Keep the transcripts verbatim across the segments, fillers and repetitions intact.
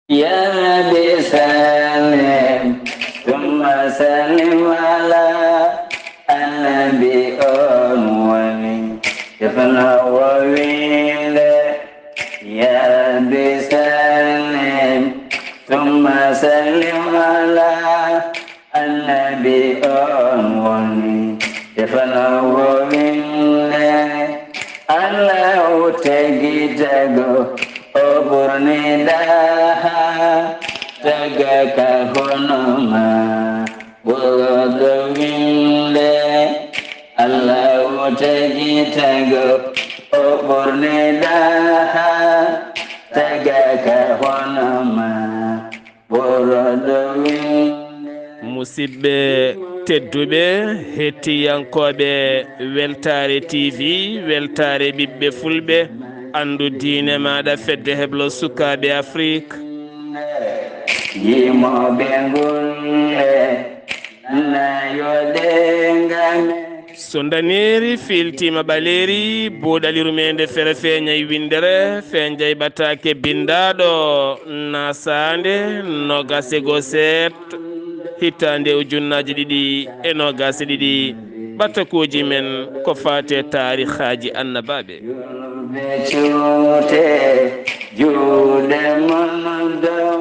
يا رب سلم ثم سلم على النبي، on woni defnoowo winnde. يا رب سلم ثم سلم على النبي، on woni defnoowo winnde. Allahu tagi tago, o ɓurni ɗaha, tagaaka hono ma, ɓurɗo winnde. Allahu tagi tago, o ɓurni ɗaha, tagaaka hono ma, ɓurɗo winnde. Musidɓe tedduɓe, hettiyankooɓe Weltaare T V, Weltaare ɓiɓɓe Fulɓe, anndu diine maaɗa, fedde heblo sukaaɓe Afrik. Yimooɓe ngulle, nayo de ngame. So ndaneeri fiiltiima ɓaleeri, buuɗali rumeende fere feeñay winndere, feeñay ɓataake binndaaɗo, nasaande noogaas e goo seet, hitaande ujunnaaji ɗiɗi e noogaas e ɗiɗi. Ɓatakuuji men ko faati e taarihaaji annabaaɓe. Julɓe cuute, juuɗe mon dow,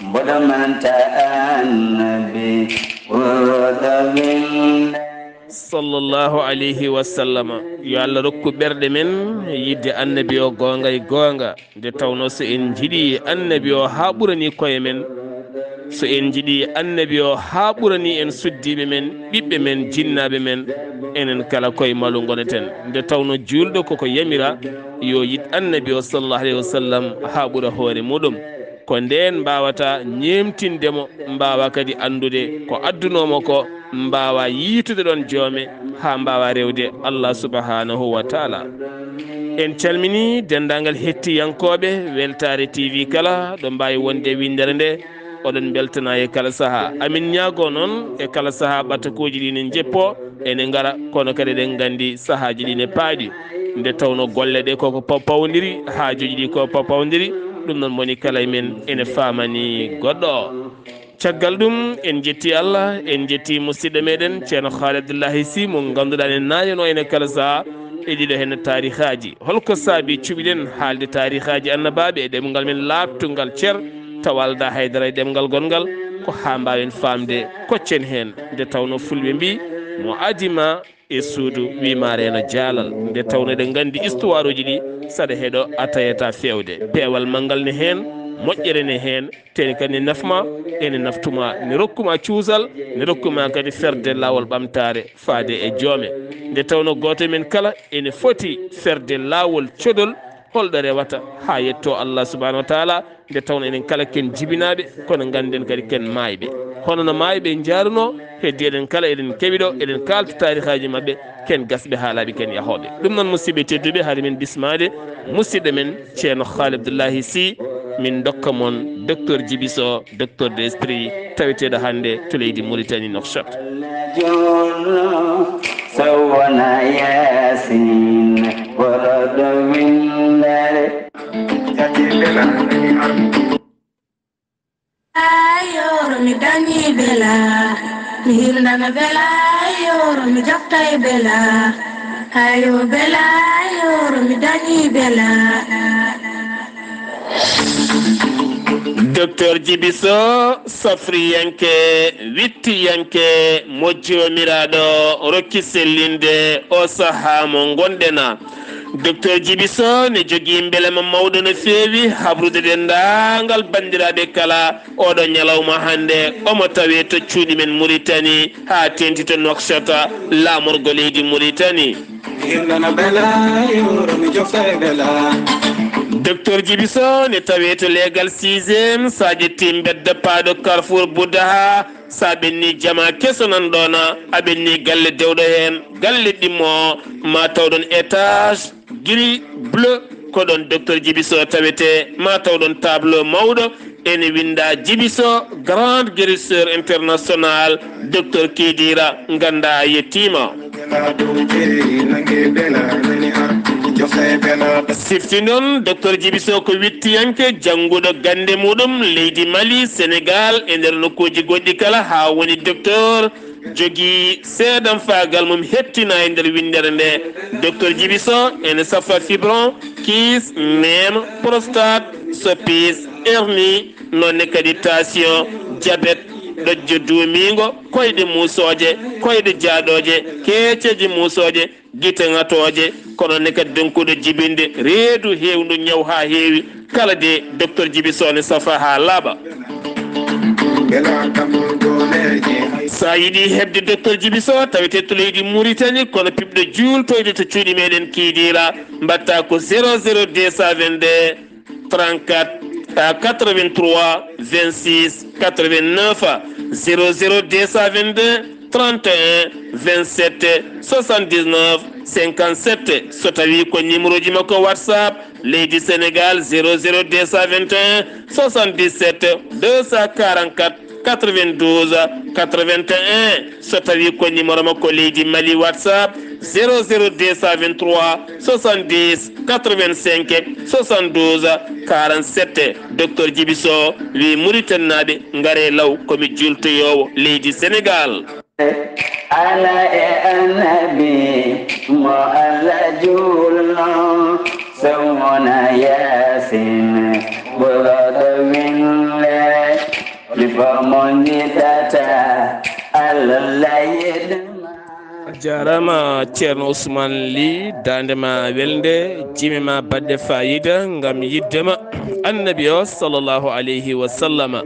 mboɗo manta annabi, ɓurɗo winnde. Sallallahu alayhi wa sallama. Yo Allah rokku ɓerɗe men yidde annabi o goonga e goonga. Nde tawnoo so en njiɗii annabi o haa ɓurani koye men, so en njiɗii annabi o haa ɓurani en suddiiɓe men, ɓiɓɓe men, jinnaaɓe men, enen kala koye malu ngoneten. Nde tawnoo juulɗo koko yamira yo yiɗ annabi o sallallahu alayhi wa sallam haa ɓura hoore muɗum. Ko ndeen mbaawata ñeemtinde mo, mbaawa kadi anndude ko addunoo mo ko, mbaawa yiitude ɗoon joome, haa mbaawa rewde Allah subhanahu wa taala. En calminii denndaangal hettiyankooɓe Weltaare T V kala ɗo mbaawi wonde e winndere nde. Oɗon mbeltanaa e kala sahaa. Amin ñaagoo noon e kala sahaa ɓatakuuji ɗi ne njeppoo, ene ngara, kono kadi eɗen nganndi sahaaji ɗi ne paaɗi. Nde tawnoo golle ɗe koko paw-, pawndiri, haajuuji ɗi ko paw-, pawndiri, ɗum noon moni kala e men ene faamani goɗɗo o. Caggal ɗum, en njetti Allah, en njetti musidɗo meɗen Ceerno Haali Abdullahi Sy, mo ngannduɗaa ne naayano ene kala sahaa e ɗiɗo heen taarihaaji. Holko saabi cuɓiɗen haalde taarihaaji annabaaɓe e ɗemngal men laaɓtungal cer, tawa aldaa haydara e ɗemngal gonngal? Ko haa mbaawen faamde koccen heen, nde tawnoo fulɓe mbii, mo adima e suudu, wi ma reeno jaalal. Nde tawnoo eɗen nganndi histoire uji ɗi, saɗa heɗo a tawata feewde. Peewal manngal ne heen, moƴƴere ne heen, te ene kadi ne nafma, ene naftuma, ne rokkuma cuusal, ne rokkuma kadi ferde laawol ɓamtaare faade e joome. Nde tawnoo gooto e men kala ene foti ferde laawol codol, holɗo rewata haa yettoo Allah subhanahu wa taala, nde tawnoo enen kala ken jibinaaɓe, kono ngannden kadi ken maayɓe. Hono no maayɓe njaarunoo, heddi eɗen kala eɗen keɓi ɗo, eɗen kaalta taarihaaji maɓɓe, ken gasɓe haalaaɓe, ken yahooɓe. Ɗum noon, musidɓe tedduɓe, haade min bismaade musidɗo men Ceerno Haali Abdullahi Sy, min ndokka mon Docteur Djiby Sow, Docteur des Esprits, taweteeɗo hannde to leydi Mauritanie, Nouakchott. Jono sowona Yaasin, ɓurɗo winndere. Ayoro mi dañi bela, mi hirndana bela, ayoro mi jaftay bela. Ayo bela, ayoro mi dañi bela. Docteur Djiby Sow, safriyanke, wittiyanke, mo Joomiraaɗo rokki sellinde o sahaa mo ngonɗen. Docteur Djiby Sow ne jogii mbelema mawɗo no feewi habrude denndaangal banndiraaɓe kala oɗo ñalawma hannde. Omo tawee to cuuɗi men Mauritanie, haa teeŋti to Nouakchott, laamorgo leydi Mauritanie. Hirnana bela, yoro mi jofta e bela. Docteur Djiby Sow ne tawee to leegal sixième, so a ƴetti mbedda paaɗo Carrefour Boudaha, so a ɓenni jama keso nan ɗoon, a ɓenni galle dewɗo heen, galle ɗimmo, ma taw ɗoon étage gris bleu, ko ɗoon Docteur Djiby Sow tawetee, ma taw ɗoon tableau mawɗo, ene winnda Djiby Sow, grand guérisseur international, Docteur Kidira, nganndaa a yettiima. Sifti noon, Docteur Djiby Sow ko wittiyanke jannguɗo gannde muɗum leydi Mali, Senegal, e nder nokkuuji goɗɗi kala, haa woni docteur jogii seedam faagal mum hettina e nder winndere nde. Docteur Djiby Sow ene safa fibron, kiis, neema, prostate, soppis, hernie, noonne kadi tension, diabète, ɗojjo duumiingo, koyɗe muusooje, koyɗe jaaɗooje, keeceeje muusooje, gite ŋatooje, kono ne kadi donkuɗo jibinde reedu heewndu ñaw haa heewi. Kala de, Docteur Djiby Sow ne safa haa laaɓa. Sa yiɗi heɓde Docteur Djiby Sow, tawete to leydi Mauritanie, kono piɓɗo juultoyde to cuuɗi meɗen kiidiira, mbatta ko zéro zéro deux cent vingt-deux, trente-quatre, euh, quatre-vingt-trois, vingt-six, quatre-vingt-neuf, zéro zéro deux cent vingt-deux, trente et un, vingt-sept, soixante-dix-neuf, cinquante-sept. So tawi ko numéro ji makko WhatsApp, leydi Sénégal, zéro zéro deux cent vingt et un, soixante-dix-sept, deux cent quarante-quatre, quatre-vingt-douze, quatre-vingt-un. So tawi ko numéro makko leydi Mali, WhatsApp, zéro zéro deux cent vingt-trois, soixante-dix, quatre-vingt-cinq, soixante-douze, quarante-sept. Docteur Djiby Sow wi Mauritanie naaɓe ngare law, komi jultoyoowo leydi Sénégal. Ana e annabi mo Allah juulno, sowona Yaasin, ɓurɗo winde, mi fof mo jiɗata Allah yiɗma. A jaaraama, Ceerno Ousmane Ly, daande ma welnde, jime ma baɗɗe faayiida ngam yiɗde ma Annabi o, sallallahu alayhi wa sallama.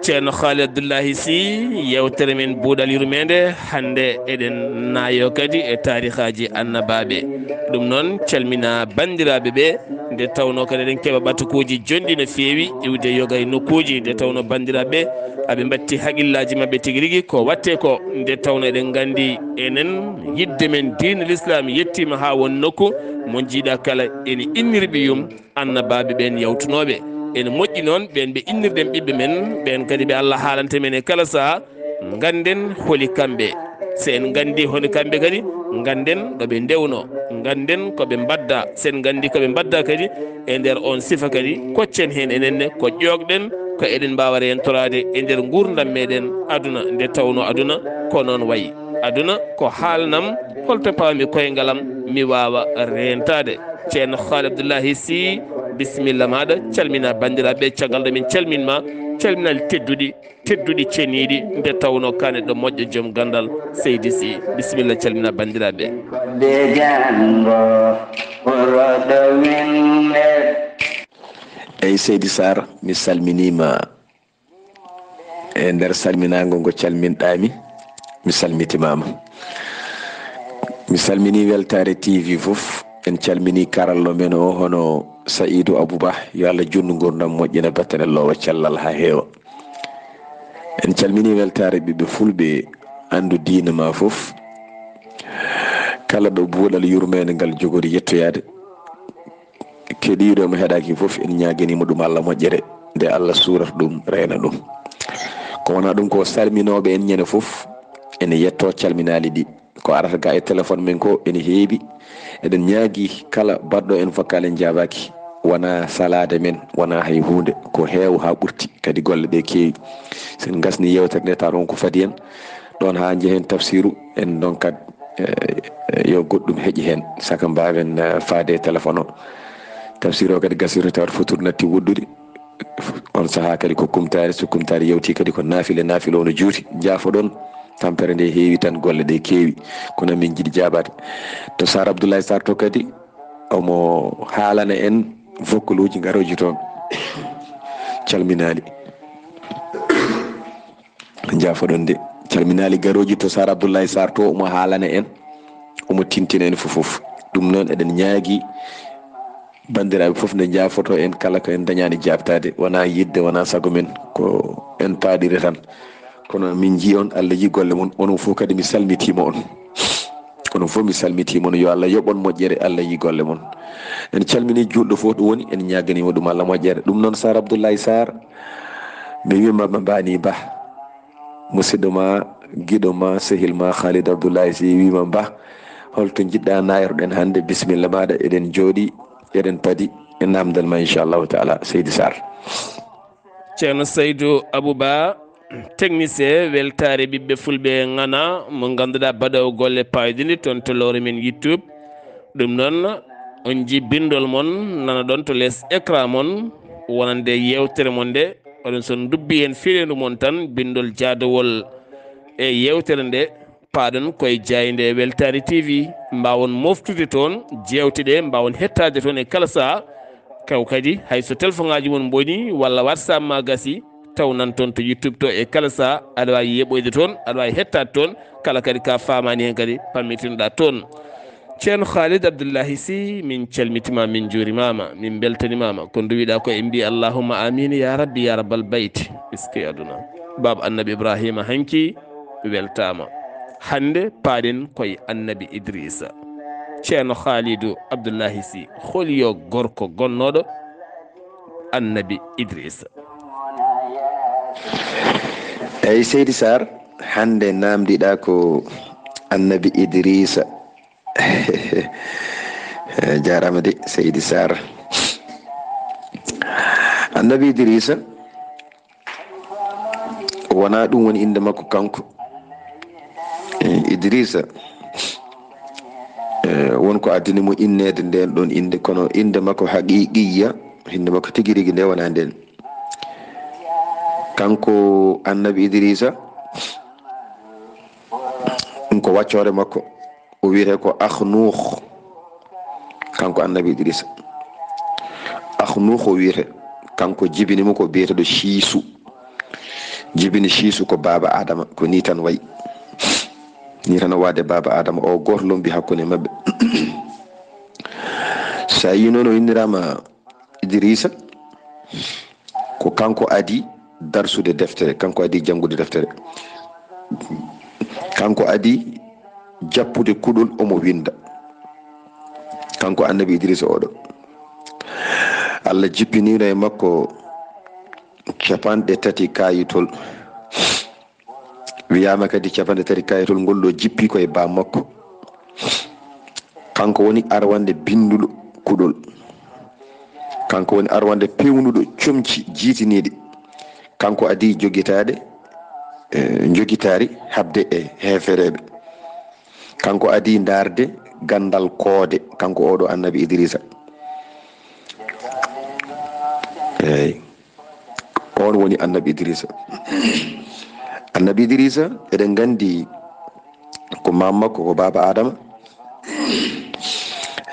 Ceerno Khalid Abdullahi Sy, yeewtere men Buuɗal Yurmeende, hannde eɗen naayo kadi e taarihaaji annabaaɓe. Ɗum noon, calmina banndiraaɓe ɓe, nde tawnoo kadi eɗen keɓa ɓatukuuji jonɗi no feewi, iwde yoga e nokkuuji, nde tawnoo banndiraaɓe ɓe, aɓe mbatti haqillaaji maɓɓe tigi rigi ko waɗtee ko, nde tawnoo eɗen nganndi enen yiɗde men diine Lislaam yettiima haa won nokku, mo njiiɗaa kala ene inniri ɓiyum, annabaaɓe ɓeen yawtunooɓe. Ene moƴƴi noon ɓeen ɓe innirɗen ɓiɓɓe men, ɓeen kadi ɓe Allah haalanta men e kala sahaa, ngannden holi kamɓe. So en nganndii holi kamɓe kadi, ngannden ɗo ɓe ndewnoo, ngannden ko ɓe mbaɗdaa. So en nganndii ko ɓe mbaɗdaa kadi, e nder oon sifa kadi, koccen heen enen ne ko ƴoogɗen, ko eɗen mbaawa reentoraade e nder nguurndam meɗen aduna, nde tawnoo aduna ko noon wayi. Aduna ko haalnam, holto pawmi koyngalam, mi waawa reentaade. Ceerno Khaali Abdullahi Sy, bisimilla maaɗa, calmina banndiraaɓe, caggal ɗo min calmin ma, calminal tedduɗi, tedduɗi ceniiɗi, nde tawnoo kaa neɗɗo moƴƴo, joom ganndal, Seydi Sy. Bisimilla, calmina banndiraaɓe. Fodde janngo, ɓurɗo winde. Eyi, Seydi Sarr, mi salminiima. E nder salminaango ngo calminɗaami, mi salmitimaama. Mi salminii Weltaare T V fof. En calminii karallo men o, hono Sa'idu Abu Bah, yo Allah juutnu nguurndam, moƴƴina battane, loowa cellal haa heewa. En calminii Weltaare ɓiɓɓe fulɓe, anndu diine ma fof. Kala ɗo buuɗal yurmeende ngal jogori yettoyaade, keɗiiɗo mo heɗaaki fof, en ñaaganii mo ɗum Allah moƴƴere, nde Allah suurata ɗum, reena ɗum. Ko wonaa ɗum, ko salminooɓe en ñande fof, ene yettoo calminaali ɗi. Ko arata ga e téléphone men ko ene heewi. Eɗen ñaagii kala baɗɗo en vocal en njaabaaki, wonaa salaade men, wonaa hay huunde, ko heewo haa ɓurti, kadi golle ɗe keewi. So en ngasnii yeewtere nde, tawa on ko fadi en, ɗoon haa njehen tafsiru, en ndonkat, eh, eh, yo goɗɗum heƴe heen, saka mbaawen, eh, faade e téléphone o. Tafsiru o kadi gasirta tawata foturu natti woɗɗude. On sahaa kadi ko kumtaari, so kumtaari yawti kadi ko naafile, naafile o no juuti. Njaafoɗon, tampere nde heewi tan, golle ɗe keewi, kono min njiɗi jaabaade. To Sar Abdoulaye Sarr to kadi, omo haalana en vokkaluuji garooji toon. Calminaali. Njaafoɗon de. Calminaali garooji to Sar Abdoulaye Sarr to, omo haalana en, omo tintina en fof fof. Ɗum noon, eɗen ñaagii banndiraaɓe fof nde njaafoto en, kala ko en ndañaani jaabtaade, wonaa yiɗde, wonaa sago men, ko en paaɗiri tan. Kono min njii on, Allah yii golle mon, onon fof kadi mi salmitiima on. Onon fof mi salmitiima on, yo Allah yoɓ on moƴƴere, Allah yii golle mon. En calminii juulɗo fof ɗo woni, en ñaaganii mo ɗum Allah moƴƴere. Ɗum noon, Sar Abdoulaye Sarr, mi wiima Mba-, Mbani Bah. Musidɗo ma, giɗo ma, sehil ma, Khalid Abdoulaye Sy wiima Bah, Holto njiɗɗa naayorɗen hannde? Bisimilla maaɗa, eɗen njooɗii, eɗen padi e naamndal ma, inchallahu taala, seydi Sarr. Ceerno Saydu Abou Ba, technicien weltaare ɓiɓɓe fulɓe ŋana, mo ngannduɗaa baɗoowo golle paayɗinɗe toon to lowre men YouTube. Ɗum noon, on njii binndol mon nana ɗoon to les écran mon, wonande yeewtere mon nde. Oɗon so ndubbi heen fileendu mon tan, binndol jaadowol e yeewtere nde, paaɗon koye jaaynde e Weltaare T V, mbaawon moftude toon jeewte ɗe, mbaawon hettaade toon e kala sahaa. Kaw kadi, hay so telefoŋaaji mon mbonii walla WhatsApp ma gasi, taw nan toon to YouTube to e kala sahaa, aɗa waawi yeɓoyde toon, aɗa waawi hettaade toon, kala kadi ka faamaani heen kadi, palmitinɗa toon. Ceerno Khalid Abdullahi Sy, min calmitima, min njuurimaama, min mbeltanimaama. Ko nduwiɗa ko en mbi allahumma amin ya rabbi ya rabbal bayti. Eskey aduna. Baaba Annabi Ibrahima hanki weltaama. Hannde paaɗen koye Annabi Idrisa. Ceerno Khalidu Abdullahi Sy, holi yo gorko gonnooɗo Annabi Idrisa? Eyi, Seydi Sarr, hannde naamndiɗa ko Annabi Idrisa. Jaaraama de, Seydi Sarr. Annabi Idrisa, wonaa ɗum woni innde makko kanko. Eh, Idrisa, eh, won ko addani mo inneede ndeen ɗoon innde, kono innde makko haqiqiyya, innde makko tigi rigi nde wonaa ndeen. Kanko Annabi Idrisa, ɗum ko waccoore makko. O wiyetee ko Akhnuukh, kanko Annabi Idrisa. Akhnuukh o wiyetee, kanko jibini mo ko biyeteeɗo Shiisu. Jibini Shiisu ko baaba Adama, ko nii tan wayi. Nii tan o waade baaba Adama, o gooto lombi hakkunde maɓɓe. So a yii noon o inniraama Idrisa, ko kanko adii darsude deftere, kanko adii janngude deftere. Kanko adii jappude kuɗol omo winnda. Kanko Annabi Idrisa oɗo. Allah jippiniino e makko capanɗe tati kaayitol. Wiyaama kadi capanɗe tati kaayitol ngol ɗo jippi ko e baa makko. Kanko woni arwande binnduɗo kuɗol. Kanko woni arwande peewnuɗo comci jiitiniiɗi. Kanko adii jogitaade, eh, njogitaari haɓde e heefereeɓe. Kanko adii ndaarde ganndal koode, kanko oɗo Annabi Idrisa. Eey. On woni Annabi Idrisa. Annabi Idrisa, eɗen nganndi ko maam makko ko baaba Adama.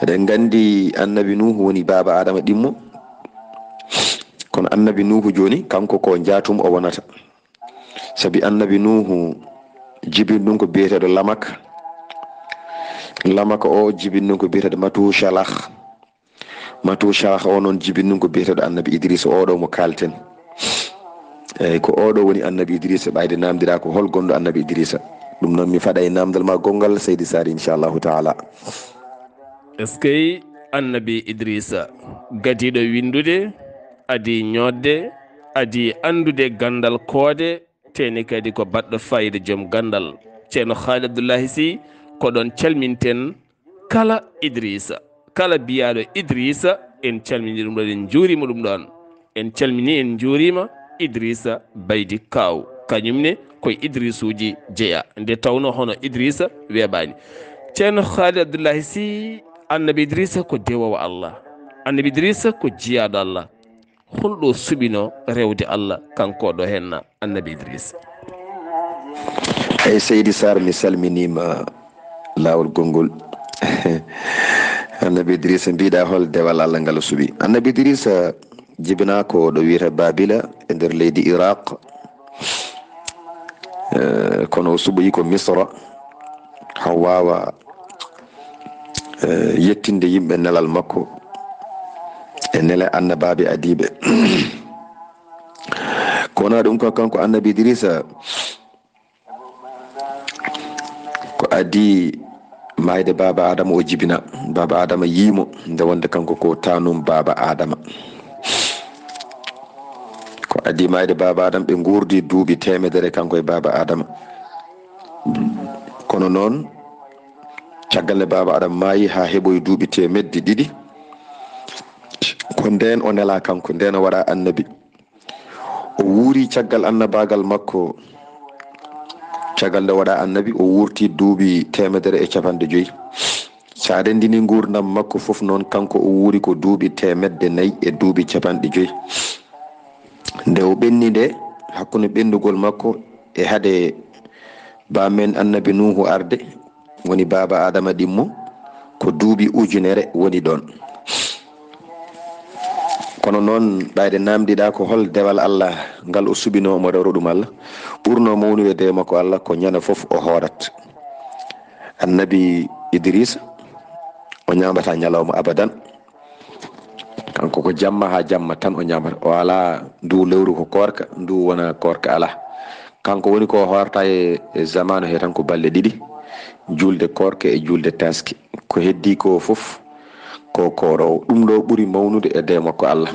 Eɗen nganndi Annabi Nuuhu woni baaba Adama ɗimmo. Kono Annabi Nuuhu jooni, kanko ko njaatum o wonata. Sabi Annabi Nuuhu jibini ɗum ko biyeteeɗo Lamak. Lamak o jibini ɗum ko biyeteeɗo Matusalah. Matusalah o noon jibini ɗum ko biyeteeɗo Annabi Idrisa oɗo mo kaalten. Eey, ko oɗo woni Annabi Idrisa, ɓayde naamndiraa ko hol gonɗo Annabi Idrisa. Ɗum noon mi faɗa e naamndal ma gonngal, Seydi Sarr, inchallahu taala. Eskey, Annabi Idrisa, gadiiɗo winndude, adii ñootde, adii anndude ganndal koode, teni kadi ko baɗɗo faayiida, joom ganndal. Ceerno Khalid Abdullahi Sy, ko ɗoon calminten kala Idrisa, kala biyaaɗo Idrisa, en calminii ɗum ɗoon, en njuuriima ɗum ɗoon. En calminii, en njuuriima Idrisa Baydi Kaaw. Kañum ne ko e Idrisuuji jeyaa. Nde tawnoo hono Idrisa weeɓaani. Ceerno Khalid Abdullahi Sy, Annabi Idrisa ko dewoowo Allah. Annabi Idrisa ko jiyaaɗo Allah. Holɗo suɓinoo rewde Allah, kanko ɗo henna Annabi Idrisa? Eey, Seydi Sarr, mi salminiima laawol gonngol. Annabi Idrisa, mbiɗa hol dewal Allah ngal o suɓi? Annabi Idrisa jibinaa ko ɗo wiyetee Babila e nder leydi Iraq. Eh, kono o suɓoyi ko Misra, haa waawa, eh, yettinde yimɓe nelal makko e nele annabaaɓe adiiɓe. Ko wonaa ɗum ko kanko Annabi Idrisa, ko adii maayde baaba Adama o jibina. Baaba Adama yiimo nde wonde kanko ko taanum baaba Adama. Ko adii maayde baaba Adama, ɓe nguurdi duuɓi teemedere kanko e baaba Adama. Kono noon, Caggal nde Baaba Adama maayi haa heɓoyi duuɓi teemedde ɗiɗi, ko ndeen o nelaa kanko, ndeen o waɗaa annabi. O wuuri caggal annabaagal makko, caggal nde waɗaa annabi, o wuurti duuɓi teemedere e capanɗe joyi. So a renndinii nguurndam makko fof noon, kanko o wuuri ko duuɓi teemedde nayi e duuɓi capanɗe joyi. Nde o ɓenni nde, hakkunde ɓenndugol makko e hade baamen annabi Nuuhu arde, woni baaba Adama ɗimmo, ko duuɓi ujunere woni ɗoon. Kono noon, ɓayde naamndiɗaa ko hol dewal Allah ngal o suɓinoo omo rewra ɗum Allah, ɓurnoo mawnude dewe makko Allah ko ñande fof o hoorat. Annabi Idrisa, o ñaamataa ñalawma abadan. Kanko ko jamma haa jamma tan o ñaamata. O alaa ndu lewru ko koorka, ndu wona koorka alaa. Kanko woni ko o hoorata e, e zamaanu he tan ko balɗe ɗiɗi, juulde koorka e juulde taaske. Ko heddii ko fof ko kooroowo. Ɗum ɗo ɓuri mawnude e dewe makko Allah.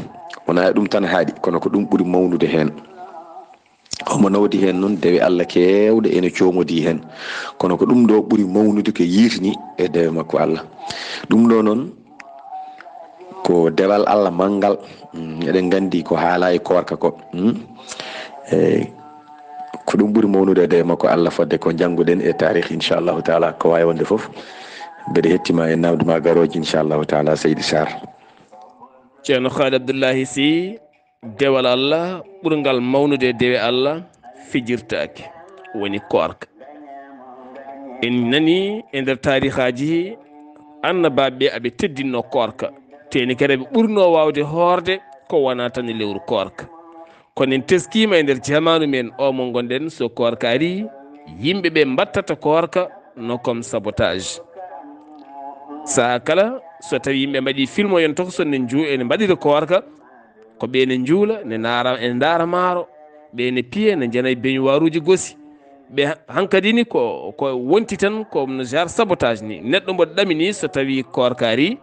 Wonaa e ɗum tan haaɗi, kono ko ɗum ɓuri mawnude heen. Omo nawdi heen noon dewe Allah keewɗe ene coomodii heen. Kono ko ɗum ɗo ɓuri mawnude ko yiitni e dewe makko Allah. Ɗum ɗo noon ko dewal Allah manngal. Mm, eɗen nganndi ko haalaa e koorka ko. Mm. Eey, ko ɗum ɓuri mawnude e dewe makko Allah, fodde ko njannguɗen e taarih, inchallahu taala, ko waawi wonde fof. Mbeɗa hettima e naamnde ma garooji, inchallahu taala, Seydi Sarr. Ceerno Khaali Abdullahi Sy, dewal Allah ɓurngal mawnude e dewe Allah fijirtaake, woni koorka. En nani e nder taarihaaji annabaaɓe ɓe aɓe teddinno koorka, teeni kadi ɓe ɓurno waawde hoorde ko wonaa tan e lewru koorka. Kono en teskiima e nder jamaanu men o mo ngonɗen, so koorka ari, yimɓe ɓe mbattata koorka no comme sabotage. Sahaa kala, so tawi yimɓe mbaɗi film, yon toko sonne njuu ene mbaɗira koorka, ko ɓe ne njuula, ne naara, ene ndaara maaro, ɓe ne piya, ne njana e beñuwaaruuji gosi. Ɓe ha-, hankadi ni ko, ko wonti tan ko no genre sabotage ni. Neɗɗo mboɗo ɗamini so tawi koorka ari,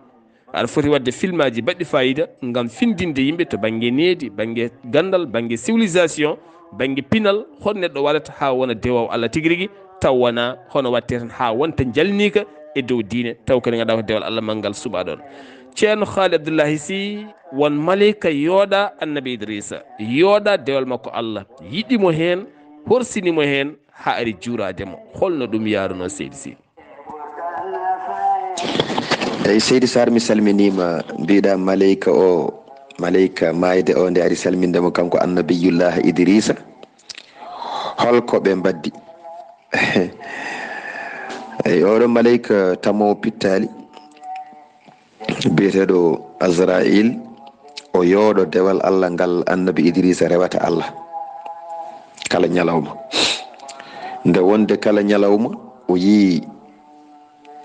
aɗa foti waɗde filmaaji baɗɗi fayida ngam findinde yimɓe to bannge needi, bannge ganndal, bannge civilisation, bannge pinal, hol neɗɗo waɗata haa wona dewoowo Allah tigi rigi, taw wonaa hono waɗte tan haa wonta jalniika e dow diine, taw kadi ngannduɗaa ko dewal Allah manngal suɓaa ɗoon. Ceerno Khaali Abdullahi Sy, won maleyka yooɗa annabi Idrisa, yooɗa dewal makko Allah, yiɗi mo heen, horsini mo heen, haa ari juuraade mo. Holno ɗum yaarunoo, Seydi Sy? Eyi, Seydi Sarr, mi salminiima. Mbiɗa maleyka o, maleyka maayde o, nde ari salminde mo kanko annabiyullah Idrisa, holko ɓe mbaddi? Eyi, oɗo maleyka tamoowo pittaali, biyeteeɗo Azrail, o yooɗo dewal Allah ngal annabi Idrisa rewata Allah kala ñalawma. Nde wonde kala ñalawma, o yii,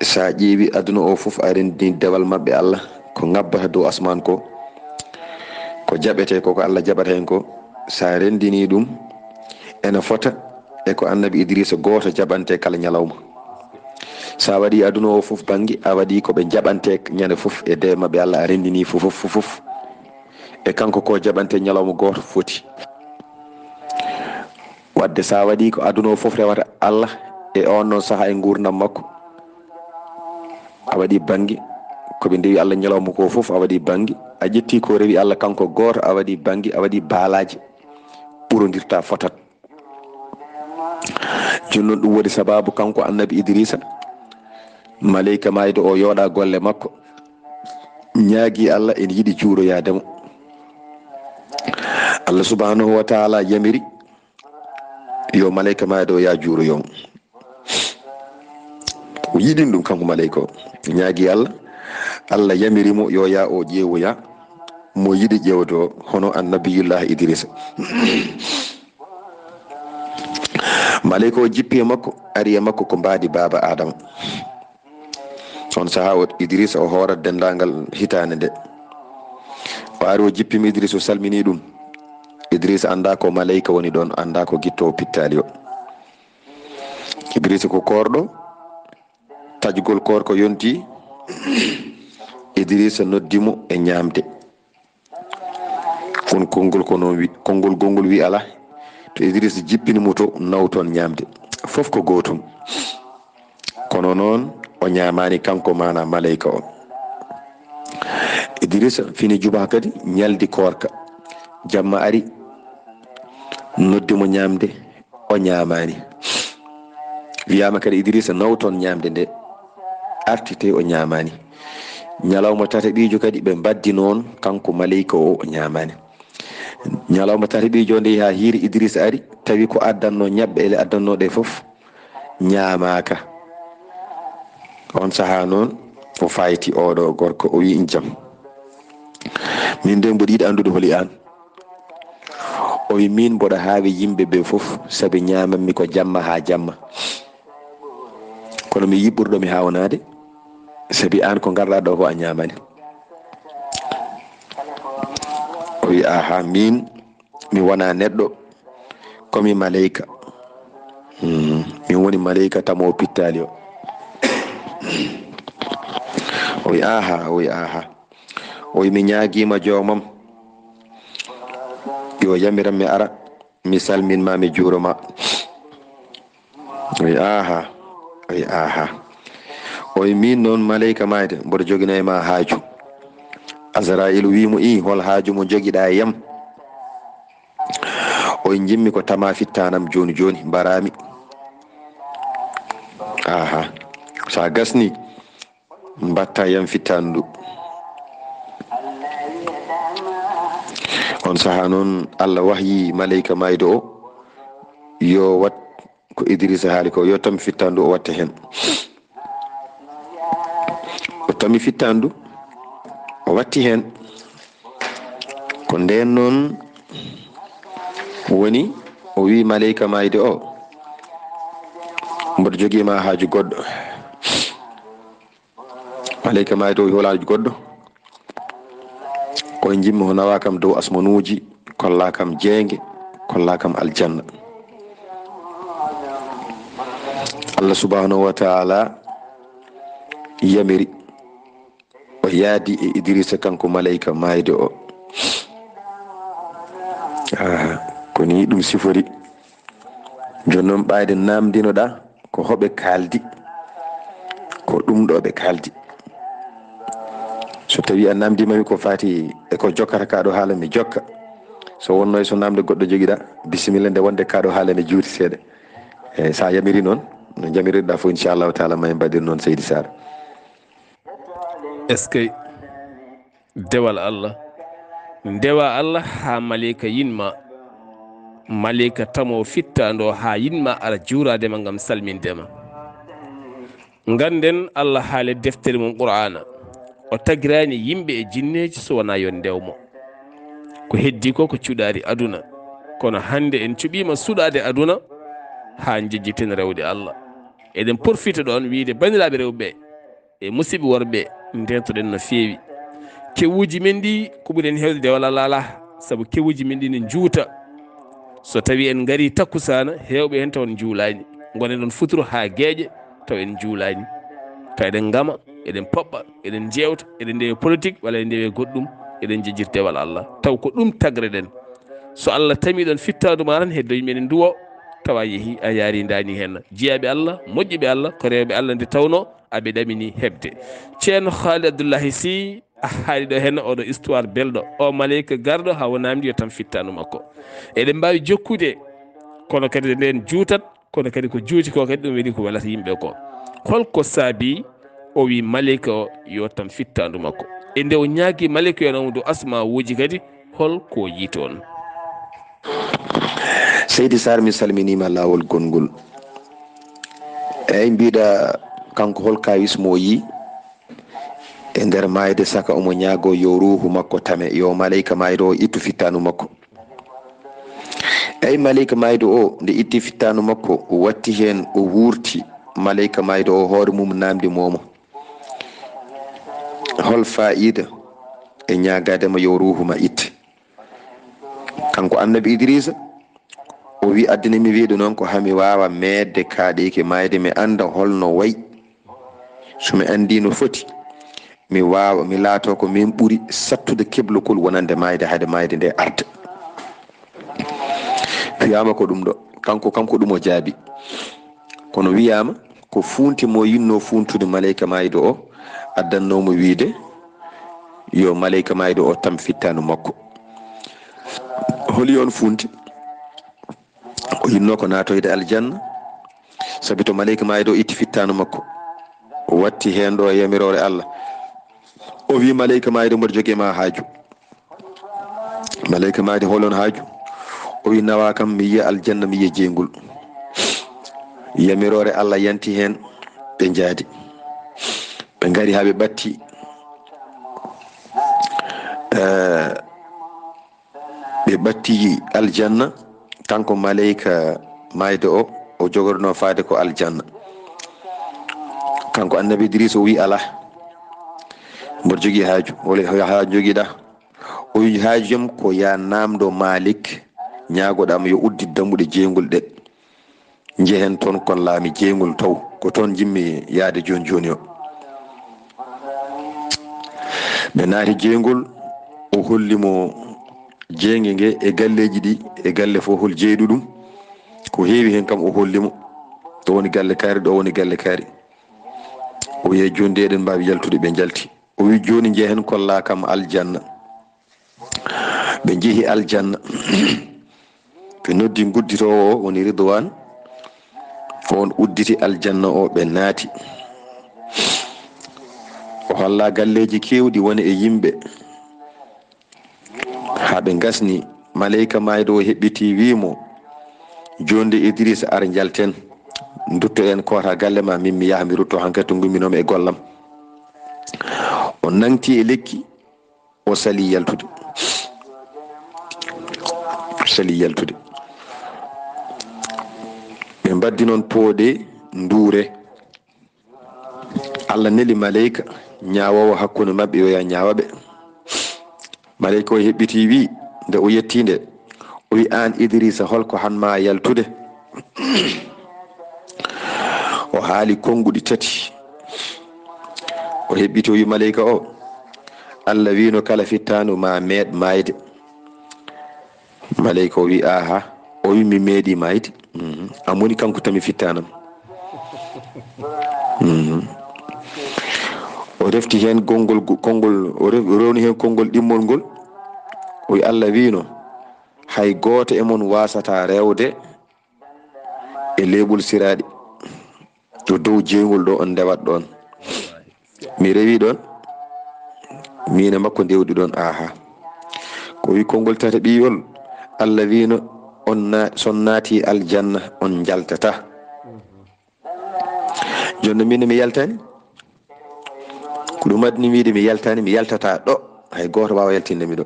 so a ƴeewi aduna o fof, a renndini dewal maɓɓe Allah, ko ŋabbata dow asmaan ko, ko jaɓetee ko, ko Allah jaɓata heen ko, so a renndini ɗum, ene fota e ko annabi Idrisa gooto jaɓante kala ñalawma. So a waɗi aduna o fof bannge, a waɗi ko ɓe jaɓante ñande fof e dewe maɓɓe Allah, a renndini fof, fof, fof, fof. E kanko ko jaɓante ñalawma gooto foti. Wadde so a waɗi ko aduna o fof rewata Allah e oon noon sahaa e nguurndam makko, a waɗi bannge, ko ɓe ndewi Allah ñalawma ko fof, a waɗi bannge, a ƴetti ko rewi Allah kanko gooto, a waɗi bannge, a waɗi baalaaje ɓurondirta fotat. Jooni noon ɗum woni sabaabu kanko annabi Idrisa, maleyka maayɗo o yooɗa golle makko, ñaagi Allah ene yiɗi juuroyaade mo. Allah subhanahu wa taala yamiri yo maleyka maayɗo o yaa juuroyo mo. O yiɗin ɗum kanko maleyka o. Ñaagi Allah, Allah yamiri mo yo yaa o ƴeewoya mo yiɗi ƴeewde o, hono annabiyullah Idrisa. Maleyka o jippi e makko, ari e makko ko mbaadi baaba Adama. On sahaa o Idrisa o hoorat denndaangal hitaande nde. O ari o jippima Idrisa o salmini ɗum. Idrisa annda ko maleyka woni ɗoon, annda ko gittoowo pittaali o. Idrisa ko koorɗo, taƴgol koorka yonti, Idrisa noddi mo e ñaamde. Kono konngol ko noon wi-, konngol gonngol wi alaa. To Idrisa jippini mo to, naw toon ñaamde. Fof ko gootum. Kono noon, o ñaamaani kanko maana maleyka o. Idrisa fini juba kadi ñaldi koorka. Jamma ari, noddi mo ñaamde, o ñaamaani. Wiyaama kadi Idrisa nawton ñaamde nde. Arti tawi o ñaamaani. Ñalawma tataɓiijo kadi ɓe mbaddi noon kanko maleyka o, o ñaamaani. Ñalawma tataɓiijo nde haa hiiri Idrisa ari, tawi ko addanno ñaɓɓe ele addanno ɗe fof ñaamaaka. On sahaa noon o fayti oɗo gorko, o wi: "In jam? Min de mboɗo yiɗi anndude holi aan." O wi: "Min mboɗo haawi yimɓe ɓe fof, sabi ñaamanmi ko jamma haa jamma. Kono mi yiɗi ɓurɗo mi haawnaade, sabi aan ko ngarɗaa ɗo ko a ñaamani." O wi: "Aha, min mi wonaa neɗɗo, ko mi maleyka. Hmm, min woni maleyka tamo pittaali o." O wi: "Aha," o wi: "Aha." O wi: "Mi ñaagiima joomam, yo yamiran mi ara, mi salmin ma, mi juuro ma." O wi: "Aha." O wi: "Aha." O wi: "Min noon maleyka maayde, mboɗo jogino e ma haaju." Azra'iilu wi mo: "Ii, hol haaju mo njogiɗaa e yam?" O wi: "Njimmi ko tama fittanam jooni jooni, mbaraami." "Aha, so a gasni, mbatta yam fittandu." On sahaa noon, Allah wahyi maleyka maayde o, yo wat ko Idrisa haali ko, yo tam fittandu o watta heen. O tami fittandu, o watti heen. Ko ndeen noon woni o wi maleyka maayde o: "Mboɗo jogii ma haaju goɗɗo." Maleyka maayde o wi: "Hol haaju goɗɗo?" O wi: "Njimmi o nawa kam dow asmanuuji, kolla kam jeynge, kolla kam aljanna." Allah subhanahu wa ta'ala yamiri, o yaadi e Idrisa kanko maleyka maayde o. Aha, ko ni ɗum sifori. Jooni noon ɓayde namdinoɗaa ko hoɓe kaaldi, ko ɗum ɗo ɓe kaaldi. So tawi a namdiima mi ko fati e ko jokkata ka ɗo haala, mi jokka. So wonno e so namde goɗɗo jogiɗa, bisimilla, nde wonde ka ɗo haala ne juuti seeɗa. E sa yamiri noon, no jamirirɗa fof, inchallahu taala, ma en mbaɗir noon, Seydi Sarr. Est-ce que dewal Allah, ndewa Allah haa maleyka yinma, maleyka tamo fittaando haa yinma ara juuraade ma ngam salminde ma. Ngannden Allah haali deftere mum Qur'aana, o tagiraani yimɓe e jinneeji so wonaa yo ndew mo. Ko heddi ko, ko cuɗaari aduna. Kono hannde en cuɓiima suɗaade aduna haa njejjiten rewde Allah. Eɗen porfita ɗoon wiyde banndiraaɓe rewɓe ɓe, e musidɓe worɓe, ndeentoɗen no feewi. Kewuuji men ɗi, ko ɓuri en heewde dewal alaa alaa, sabu kewuuji men ɗi ne njuuta. So tawi en ngarii takkusaana, heewɓe heen taw en njuulaani. Ngonen ɗoon futuro haa geeƴe, taw en njuulaani. Taw eɗen ngama, eɗen poɓɓa, eɗen njeewta, eɗen ndewe politik, walla eɗen ndewe goɗɗum, eɗen njejjita dewal Allah. Taw ko ɗum tagreɗen. So Allah tamii ɗoon fittaandu ma tan, heddo yimɓe ne nduwo, tawa a yehi, a yaari ndaani heen. Jiyaaɓe Allah, moƴƴuɓe Allah, ko rewɓe Allah nde tawnoo, aɓe ɗamini heɓde. Ceerno Khalid Abdullahi Sy, a haali ɗo heen oɗo histoire belɗo. O maleyka garɗo haa o namdi yo tam fittaandu makko. Eɗen mbaawi jokkude, kono kadi ndeen juutat, kono kadi ko juuti ko kadi ɗum weli ko welata yimɓe ko. Holko saabi o wi maleyka o yo tam fittaandu makko? E nde o ñaagi maleyka yo naw dow asmawuuji kadi, holko o yii toon? Seydi Sarr, mi salminiima laawol gonngol. Eyi, mbiɗa kanko hol kawis mo o yii e nder maayde, saka omo ñaago yo ruuhu makko tame, yo maleyka maayde o ittu fittaandu makko. Eyi, maleyka maayde o, nde itti fittaandu makko, o watti heen, o wuurti. Maleyka maayde o hoore mum namdi momo: "Hol faayiida e ñaagaade ma yo ruuhu ma itte?" Kanko annabi Idrisa, o wi: "Addina mi wiyde noon ko hami waawa meedde kaaɗeeki maayde, mi annda holno wayi. So mi anndii no foti, mi waawa, mi laatoo ko min ɓuri sattude keblugol wonande maayde, hade maayde nde arta." Wiyaama ko ɗum ɗo, kanko, kanko ɗum o jaabi. Kono wiyaama ko fuunti mo yinnoo fuuntude maleyka maayɗo o, addannoo mo wiide yo maleyka maayɗo o tam fittaandu makko. Holi on fuunti? O yinnoo ko naatoyde aljanna, sabi to maleyka maayɗo o itti fittaandu makko, o watti heen ɗo e yamiroore Allah. O wi maleyka maayɗo, mboɗo jogii ma haaju. Maleyka maayɗo, hol on haaju? O wi nawa kam mi yiya aljanna, mi yiya jeyngol. Yamiroore Allah yanti heen, ɓe njaadi. Ɓe ngari haa ɓe ɓatti. Eh, ɓe ɓatti aljanna, kanko maleyka maayɗo o, o jogorno faade ko aljanna. Kanko annabi Idrisa o wi alaa, mboɗo jogii haaju. O wi haaju jogiɗa? O wi haaju jam ko ya naamdo Malik, ñaagoɗa mo yo uddit dammuɗe jeyngol ɗe. Njehen toon kon laami jeyngol taw, ko toon njimmi yaade jooni jooni o. Ɓe naati jeyngol, o holli mo jeynge nge e galleeji ɗi, e galle fof hol jeyɗo ɗum. Ko heewi heen kam o holli mo. Ɗo woni galle kaari, ɗo woni galle kaari. O wiyi jooni de eɗen mbaawi yaltude, ɓe njalti. O wi jooni njehen kolla kam aljanna. Ɓe njehi aljanna. Ɓe noddi ngudditoowo o, woni Ridwan. On udditi aljanna o, ɓe naati. O holla galleeji keewɗi woni e yimɓe. Haa ɓe ngasni, maleyka maayɗo o heɓɓiti, wii mo, jooni de Idrisa, ar njalten, nduttoɗen koota galle ma, min mi yaha mi rutto hankadi to ngumminoomi e gollam. O nangti e lekki, o sali yaltude. O sali yaltude. Ɓe mbaddi noon pooɗe nduure. Allah neli maleyka ñaawoowo hakkunde maɓɓe, yo yaa ñaawa ɓe. Maleyka o heɓɓiti, wii, nde o yetti nde, o wi, aan Idrisa, hol ko han ma yaltude? O haali konnguɗi tati. O heɓɓiti, o wi maleyka o, Allah wiino kala fittaandu ma meeɗ maayde. Maleyka o wi, aha. O wi, mi meeɗi maayde. Mhm. An woni kanko tami fittanam. Mhm. O refti heen konngol, konngol, o ref-, o rewni heen konngol ɗimmol ngol. O wi, Allah wiino, hay gooto e mon waasata rewde e leeɓol siraaɗi. Ɗo dow jeyngol ɗo on ndewat ɗon. Mi rewi ɗon, miin e makko ndewdi ɗon, aha. Ko wi konngol tata ɓiyol, Allah wiino, on na-, so on naati aljanna, on njaltata. Jonno miin mi yaltani? Ko ɗum addi mi wiide mi yaltani, mi yaltata ɗo. Hay gooto waawa yaltinde mi ɗo.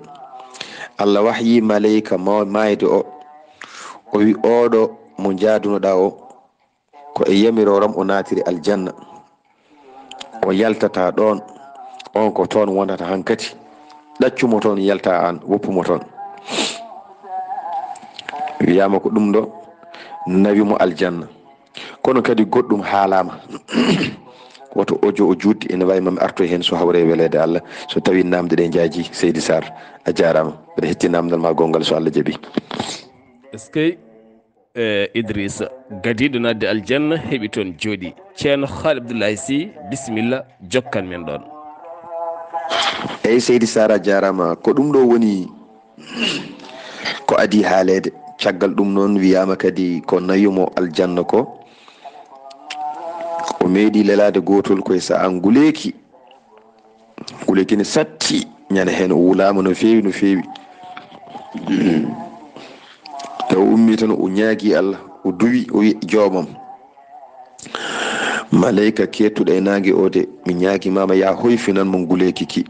Allah wahyi maleyka ma-, maayde o. O wi, oɗo mo njaadunoɗaa o, ko e yamiroore am o naatiri aljanna. O yaltata ɗoon. On ko toon wonata hankadi. Ɗaccu mo toon, yalta aan, woppu mo toon. Wiyaama ko ɗum ɗo nawi mo aljanna. Kono kadi goɗɗum haalaama. Woto ojo o juutde, ene waawi ma mi artoy heen so hawre e weleede Allah. So tawii naamnde ɗe njaaji, Seydi Sarr, a jaaraama. Mbeɗa hetti naamndal ma gonngal so Allah jaɓii. Est-ce que, eh, Idrissa, gadiiɗo naatde aljanna, heɓi toon jooɗii. Ceerno Haali Abdullahi Sy, bisimilla, jokkan men ɗoon. Eey, Seydi Sarr, a jaaraama. Ko ɗum ɗo woni ko adii haaleede. Caggal ɗum noon, wiyaama kadi ko nawi mo aljanna ko, o meeɗi lelaade gootol ko e sahaa nguleeki. Nguleeki ne satti, ñande heen o wulaama no feewi, no feewi. Nde o ummii tan, o ñaagii Allah, o duwi, o wi, joomam, maleyka keettuɗo e naange o de, mi ñaagii ma, ma yaa hoyfinan mo nguleeki ki.